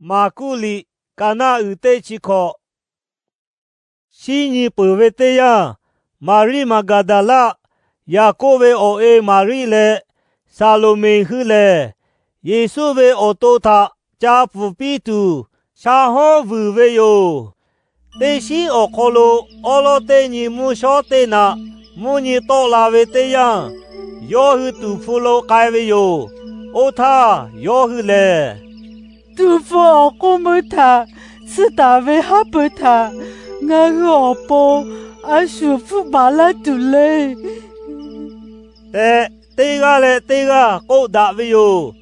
Maˍkuˆ liꞈ, Kaˍnaˆ uiˍ teˇ chi hkawꞈ. Shinˉ nyi peuˬ ve teˇ yanˇ, Maˍriˆ Maˍgaˍdaˍlaˆ, Yaˍkoˆ ve awˬ e Maˍriˆ leh Saˍloˍmeˍ hui lehˬ, Yeˍsuˆ ve awˬ to htaꞈ ca pfuhˍ piˇ tuˬ sha hawˉ vuiˬ ve yoˬ. Teˇ shinˉ awˬ hk'aw lo awˉ lawˉ teˇ nyi mvuhˇ shawˉ teˇ naꞈ mvuhˇ nyi tawˆ la ve teˇ yanˇ, yawˇ hui tuˍ hpfuh lo k'ai ve yoˬ. Oˇ htaˇ yawˇ hui lehˬ, Tuˍ hpfuh awˬ hk'oˆ meuˇ htaꞈ tsuhˇ taˍ ve haˉ pui htaꞈ ngaˬ hui awˬ pon a shu hpfuhˆ baˬ laˇ tuˬ le tehꞈ, teˇ g'aˇ leh teˇ g'aˇ k'oˆ daꞈ ve yoˬ.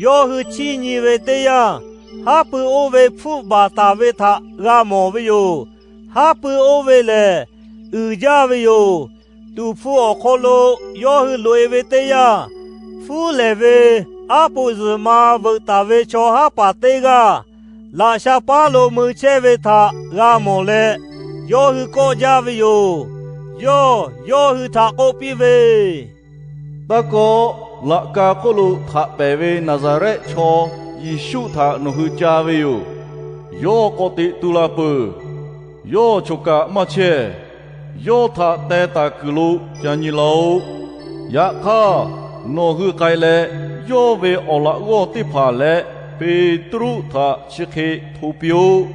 Yawˇ hui chiˇ nyi ve teˇ yanˇ, haˉ pui oˇ ve hpfuhˆ baˬ taˍ ve htaꞈ g'a mawˬ ve yoˬ. Haˉ pui oˇ ve lehˬ, uiˍ jaˇ ve yoˬ. Tuˍ hpfuh awˬ hk'aw lo yawˇ hui loꞈ-e ve teˇ yanˇ, hpfuhˇ lehˍ ve aˉ poꞈ zuhˬ ma veuꞈ taˍ ve chaw haˉ paˍ teˇ g'aˇ laꞈ sha paˉ lo mui chehˇ ve htaꞈ g'a mawˬ leh, yawˇ hui kawˆ jaˇ ve yoˬ. Yawˇ yawˇ hui htaꞈ k'oˆ piˇ ve, Taˇ kawˆ, laꞈ ka hk'oˆ lo htaꞈ pehˍ ve Naˍzaˍrehˆ chaw Yeˍsuˆ htaꞈ nawˬ hui ca ve yoˬ. Yawˇ k'awꞈ teꞈ tu la peuˬ. Yawˇ choˬ kaꞈ maˇ chehˇ. Yawˇ htaꞈ teh taˍ kuiˬ lo ca nyi la-oˆ. Yaꞈ hk'aˇ, nawˬ hui k'ai leh yawˇ ve awˬ laꞈ g'awˇ teˇ hpaˍ leh Peˍtruˆ htaꞈ chi hk'e hto piˇ-oˆ.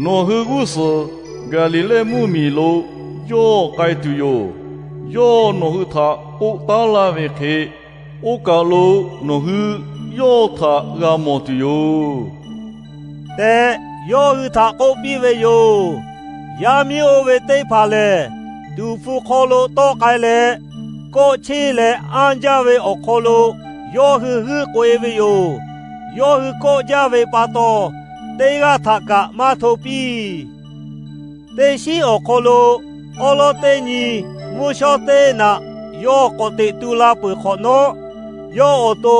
Nawˬ hui g'uˇ suhˍ Gaˍliˍlehˇ mvuhˇmiˬ lo yawˇ k'ai tuˬ yoˬ. Yawˇ nawˬ hui htaꞈ k'oˆ taˉ laˇ ve hk'e, oˇ kaˬ lo nawˬ hui yawˇ htaꞈ g'a mawˬ tuˬ yoˬ tehꞈ, yawˇ hui htaꞈ k'oˆ piˇ ve yoˬ. Yaˇ miˇ oˇ ve teˇ hpaˍ lehˬ, tuˍ hpfuh hk'aw lo tawˆ k'ai leh, kawˆ cheˇ leh anˇ jaˇ ve awˬ hk'aw lo yawˇ hui g'uiˇ k'oꞈ-e ve yoˬ. Yawˇ hui kawˆ jaˇ ve pa taw, teˇ g'aˇ htaꞈ kaꞈ maˇ hto piˇ. Teˇ shinˉ awˬ hk'aw lo awˉ lawˉ teˇ nyi mvuhˇ shawˉ teˇ naꞈ yawˇ k'awꞈ teꞈ tu la peuˬ hk'awꞈ nawˉ, yawˇ awˬ to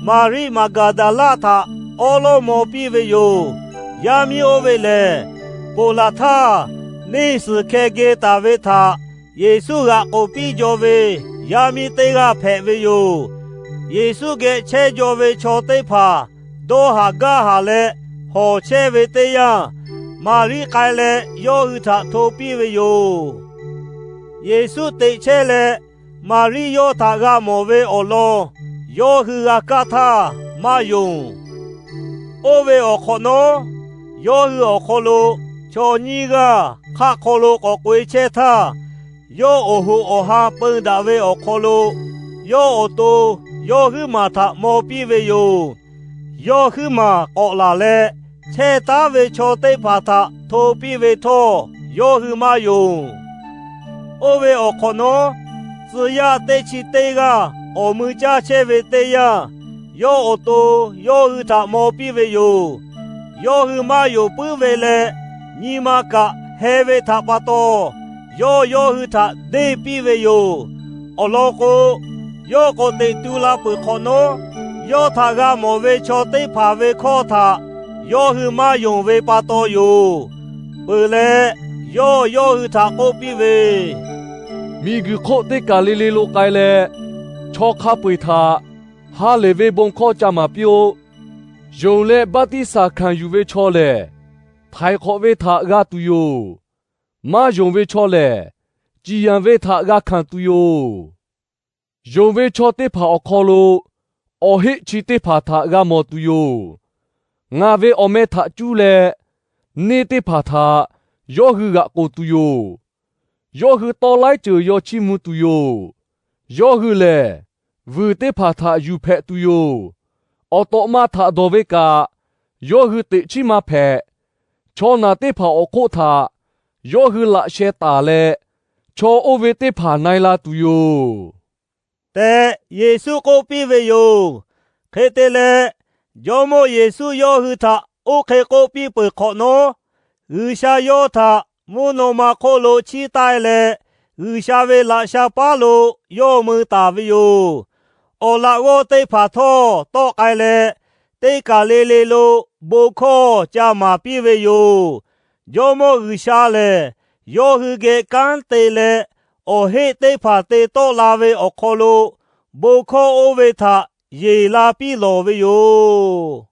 Maˍriˆ Maˍgaˍdaˍlaˆ htaꞈ awˉ lawˉ maw piˇ ve yoˬ. Yaˇ miˇ oˇ ve lehˬ, ponˬ laˬ htaˇ neˇ suhˍ hkeh geh taˍ ve htaꞈ Yeˍsuˆ g'aꞈ k'oˍ piˇ jaw ve yaˇ miˇ teˇ g'aˇ hpehꞈ ve yoˬ. Yeˍsuˆ geh chehˇ jaw ve chaw teˇ hpaˍ dawˇ haˍ gaˇ haˍ leh hawˬ chehˇ ve teˇ yanˇ, Maˍriˆ k'ai leh yawˇ hui htaꞈ hto piˇ ve yoˬ. Yeˍsuˆ teꞈ chehˇ leh, Maˍriˆ yawˇ htaꞈ g'a mawˬ ve awˬ lawn yawˇ hui g'a kaˇ htaˇ maˇ yonˍ. Oˇ ve awˬ hk'awꞈ nawˉ, yawˇ hui awˬ hk'aw lo chaw nyiˇ g'aˇ hk'aˆ hk'aw lo k'awꞈ k'oꞈ-e chehˇ htaˇ, yawˇ awˬ hoꞈ awˬ han peu daꞈ ve awˬ hk'aw lo yawˇ awˬ to yawˇ huiˉ maˬ htaꞈ maw piˇ ve yoˬ. Yawˇ huiˉ maˬ k'awꞈ laˬ leh, chehˇ taˉ ve chaw teˇ hpaˍ htaꞈ hto piˇ ve htawˇ, yawˇ hui maˇ yonˍ. Oˇ ve awˬ hk'awꞈ nawˉ, tcuh yaˇ teˇ chi teˇ g'aˇ awˬ mui caˇ chehˇ ve teˇ yanˇ, yawˇ awˬ to yawˇ hui htaꞈ maw piˇ ve yoˬ. Yawˇ hui maˇ yonˍ puiˉ ve leh, nyi ma kaꞈ heh ve htaꞈ pa taw, yawˇ yawˇ hui htaꞈ deˇ piˇ ve yoˬ. Awˬ lawn k'o, yawˇ k'awꞈ teꞈ tu la peuˬ hk'awꞈ nawˉ, yawˇ htaꞈ g'a mawˬ ve chaw teˇ hpaˍ ve hkawˇ htaꞈ yawˇ hui maˇ yonˍ ve pa taw yoˬ. Peuˬ leh, yawˇ yawˇ hui htaꞈ k'oˆ piˇ ve, Miˬguiˬ hk'oˆ teˇ kaˬ le le lo k'ai leh, chaw hk'a peu-eˬ htaꞈ ha lehˬ ve bon hkawˇ ca maˍ piˇ-oˆ. Yonˍ leh baˆtiˆsaˬ hkanˍ yuˬ ve chaw lehˬ, htaiˍ hk'awꞈ ve htaꞈ g'a tuˬ yoˬ. Maˇ yonˍ ve chaw lehˬ, ciˍ yanˍ ve htaꞈ g'a hkanˍ tuˬ yoˬ. Yonˍ ve chaw teˇ hpaˍ awˬ hk'aw lo awˬ heˆ chi teˇ hpaˍ htaꞈ g'a mawˬ tuˬ yoˬ. Ngaˬ ve awˬ meh htaꞈ cuˇ leh neˇ teˇ hpaˍ htaꞈ yawˇ hui g'aꞈ k'oˍ tuˬ yoˬ. Yawˇ hui tawˇ laiˉ ceuˬ yaw chiˇ mvuh tuˬ yoˬ. Yawˇ hui lehˬ, vuiˬ teˇ hpaˍ htaꞈ yuˬ hpehꞈ tuˬ yoˬ. Awˬ tawꞈ ma htaꞈ dawˬ ve kaꞈ, yawˇ hui teꞈ chiˉ maˇ hpehꞈ. Chaw naˬ teˇ hpaˍ awˬ hk'oˆ htaꞈ yawˇ hui laꞈ sheh taˍ leh, chaw oˇ ve teˇ hpaˍ na-e la tuˬ yoˬ tehꞈ, Yeˍsuˆ k'oˆ piˇ ve yoˬ. Hk'e te leh, Jawˇmawˇ Yeˍsuˆ yawˇ hui htaꞈ oˇ hk'e k'oˆ piˇ peuˬ hk'awꞈ nawˉ, G'uiˬsha yawˇ htaꞈ mvuhˇ naw ma hk'oˆ lo chiˇ taˆ-e leh, G'uiˬsha ve laꞈ sha paˉ lo yawˇ mui taˍ ve yoˬ. Awˬ laꞈ g'awˇ teˇ hpaˍ htawˇ tawˆ k'ai leh, teˇ kaˬ le le lo bon hkawˇ ca maˍ piˇ ve yoˬ. Jawˇmawˇ G'uiˬsha lehˬ, yawˇ hui geh kanˉ te leh, awˬ heˆ teˇ hpaˍ te tawˆ la ve awˬ hk'aw lo bon hkawˇ oˇ ve htaꞈ yeˬ la piˇ lawˬ ve yoˬ.